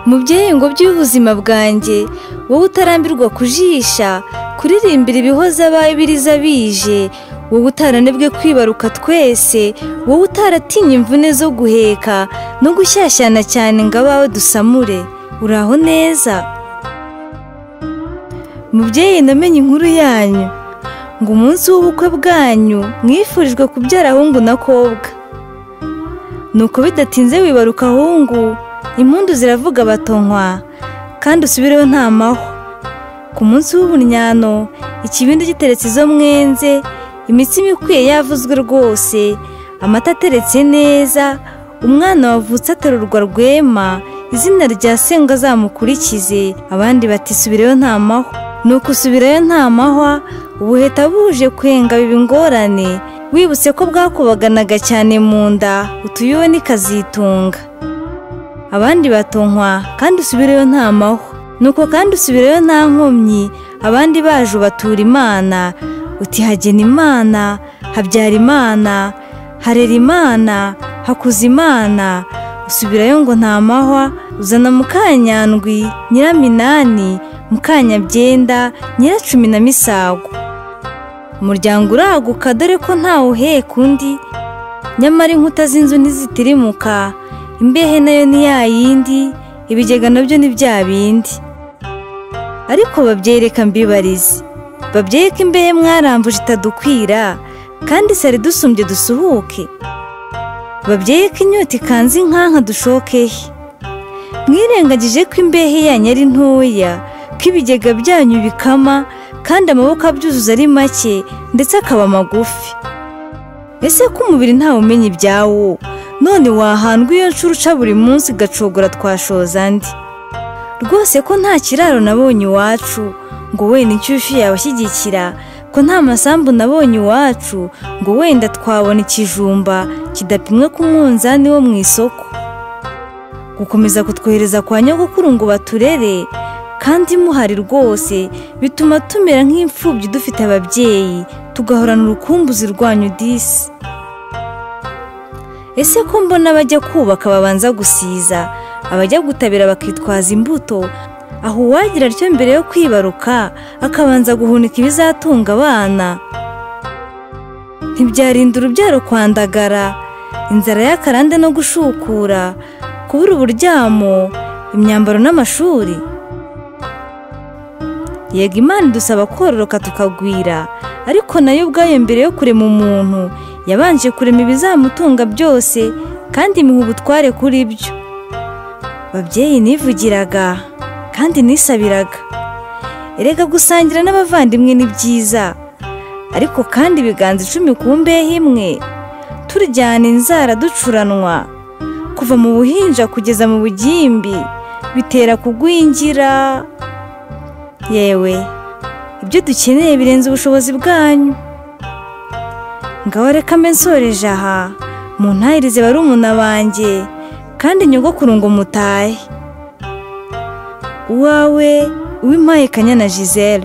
Mubyeyi ngo by'ubuzima bwanjye, wowe utarambirwa kujisha, kuririmbira ibihoza abawe biriza bije, wowe utaranebwe kwibaruka twese, wowe utaratinya imvune zo guheka no gushyashyana cyane ngo abawe dusamure, uraho neza. Mubyeyi namenye inkuru yanyu, ngo umunsi w'ubukwe bwanyu mwifurijwe kubyara ahungu na kobwa. Nuko bidatinze wibaruka ahungu, impundu ziravuga batonkwa, kandi usubireho nta mahwa. Ku munsi w'ubunyano, ikibindi giteretse izo mwenze, imitsima ikwiye yavuzwe rwose, amata ateretse neza, umwana wavutse aterurwa rwema, izina rya se ngo azamukurikize, abandi bati subireyo nta mahwa. Nuko usubirayo nta mahwa, ubuheta buje kwenga biba ingorane, wibutse ko bwakubaganaga cyane mu nda, utuyowe n'ikazitunga. Abandi batonkwa, kandi usubireyo nta mahwa. Nuko kandi usubirayo nta nkomyi, abandi baje ubatura Imana, uti hagena Imana, habyara Imana, harera Imana, hakuza Imana, usubirayo ngo nta mahwa, uzana Mukanyandwi, Nyiraminani, Mukanyabyenda, Nyiracumi na Misago. Umuryango uraguka dore ko ntawe uheka undi, nyamara inkuta z'inzu ntizitirimuka, imbehe nayo ni ya yindi, ibigega nabyo ni bya bindi. Ariko babyereka mbibarize, babyereka imbehe mwarambuje itadukwira, kandi sari dusumbye dusuhuke. Babyereka inyota ikanze inkanka dushoke he. Mwirengagije ko imbehe yanyu ari ntoya, ko ibigega byanyu bikama, kandi amaboko abyuzuza ari make ndetse akaba magufi. Ese ko umubiri ntawe umenya ibyawo, none wahandwa iyo nshuro uca buri munsi gacogora twashoza andi. Rwose ko nta kiraro nabonye iwacu, ngo wenda inshyushyu yabashyigikira, ko nta masambu nabonye iwacu, ngo wenda twabona ikijumba kidapimwe ku munzani wo mu isoko. Gukomeza kutwohereza kwa nyogokuru ngo baturere, kandi muhari rwose, bituma tumera nk'imfubyi dufite ababyeyi, tugahorana urukumbuzi rwanyu disi. Ese ko mbona abajya kubaka babanza gusiza, abajya gutabira bakitwaza imbuto, aho uwagira atyo mbere yo kwibaruka akabanza guhunika ibizatunga abana. Ntibyarinda urubyaro kwandagara, inzara y'akarande no gushukura, kubura uburyamo, imyambaro n'amashuri. Yego Imana idusaba kororoka tukagwira, ariko nayo ubwayo mbere yo kurema umuntu yabanje kurema ibizamutunga byose, kandi imuha ubutware kuri byo. Babyeyi nivugiraga kandi nisabiraga, erega gusangira n'abavandimwe ni byiza, ariko kandi ibiganza 10 ku mbehe imwe, turyana inzara ducuranwa, kuva mu buhinja kugeza mu bugimbi, bitera kugwingira. Yewe, ibyo dukeneye birenze ubushobozi bwanyu. Ngaho reka mbe nsoreje aha, muntahirize barumuna banjye, kandi nyogokuru ngo mutahe. Uwawe Uwimpaye Kanyana Gisele.